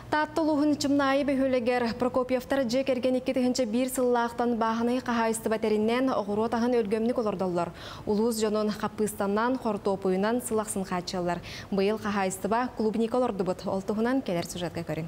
Таатта улууһун Чымнаайы бөһүөлэгэр Прокопьевтар дьиэ кэргэн 2001 сыллаахтан бааһынай хаһаайыстыба тэринэн, оҕуруот аһын өлгөмнүк олордоллор. Улуус дьонун хаппыыстанан, хортуоппуйунан сыл ахсын хааччыйаллар. Быйыл хаһаайыстыба клубника олордубут. Ол туһунан кэлэр сюжетка көрүҥ.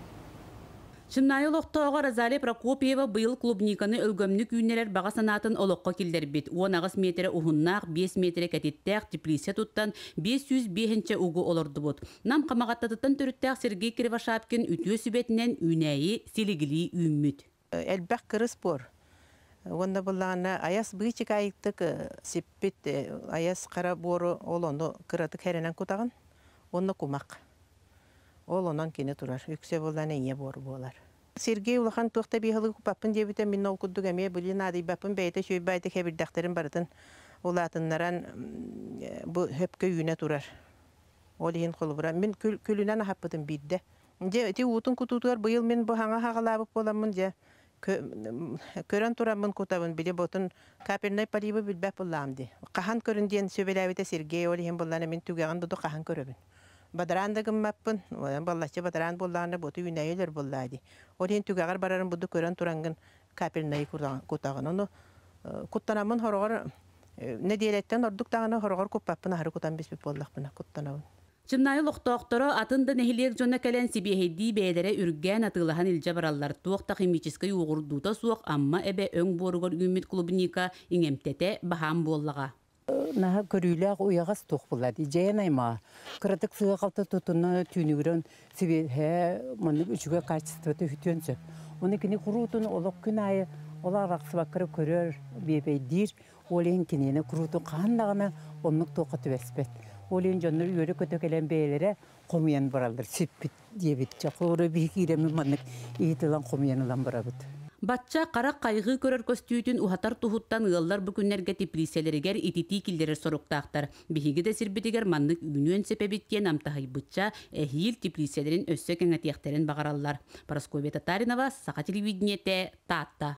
Чымнаайы олохтооҕо Розалия Прокопьева быйыл клубниканы өлгөмнүк үүннэрэр баҕа санаатын олоххо киллэрбит. 18 миэтэрэ уһуннаах, 5 миэтэрэ кэтиттээх теплица туттан 505 угу олордубут. Нам Хамаҕаттатыттан төрүттээх Сергей Кривошапкин үтүө сүбэтинэн үүнээйи силигилии үүммүт. Элбэх кырыс буор. Уонна буллаҕына айас быычыкаайыктык сиппит айас хара буору ол ону кыратык хэрэнэн кутаҕын уонна кумах. Ол онон кини турар. Үксэ буоллаҕына ийэ буор буолар. Сергей улахан туох да биһылыгы куппаппын диэбитэ, мин ол курдук эмиэ били наадыйбаппын, бэйэтэ үчүгэй кэбирдэхтэрин барытын улаатыннаран бу хөпкө үүнэ турар. Ол иһин холобура мин күлүнэн аһаппытым биирдэ. Дьэ ити уутун кутуутугар быйыл мин бу хаҥа хаҕалаабыт буоламмын дьэ көрөн тураммын кутабын, били ботун капельнай поливы билбэт буллаам ди. Хаһан көрүн диэн сүбэлээбитэ Сергей, ол иһин буллаана мин түгэҕин буду хаһан көрөбүн. Бадараан да гыммаппын, баллаччы бадараан буоллаҕына боту үүнээйилэр буоллаа ди. Ол иһин түгэҕэр барарын буду көрөн турангын капельнай кутаҕын. Ону куттанаммын хороҕор нэдиэлэттэн ордук даҕаны хороҕор куппаппын аһары кутан биспит буоллахпына куттанабын. Чымнаайы олохтоохторо атын да нэһилиэк дьоно кэлэн сибиэһэйдии бэйэлэрэ үргээн атыылаһан илдьэ бараллар. Туох да химическэй уоҕурдуута суох Амма эбэ өҥ буоругар үүммүт клубника иҥэмтэтэ баһаам буоллаҕа. Наһаа көрүүлээх уйаҕас туох буолла дии дьайан аймаҕа. Кыратык сыа-халты тутуна түүнүгүрэн сибиэһэ маннык үчүгэй качествота үтүөн сөп. Оны кини куруутун олох күн аайы ол арахсыбакка көрөр, биэбэйдиир. Ол иһин киниэни куруутун хаһан даҕаны оннук туохха түбэспэт. Ол иһин дьоннор үөрэ-көтө кэлэн бэйэлэрэ хомуйан бараллар, сиппит диэбит. Чохуору биһи киирэммит маннык иһит ылан хомуйан ылан барабыт. Бачча харах хайҕыы көрөр көстүүтүн уһатар туһуттан ыаллар бу күннэргэ теплиисэлэригэр ититии киллэрэр соруктаахтар. Биһиги да сирбитигэр маннык үүнүөн сөп эбит диэн амтаһыйбычча эһиил теплиисэлэрин өссө кэҥэтиэхтэрин баҕараллар. Парасковья Татаринова, Саха телевидениетэ, Таатта.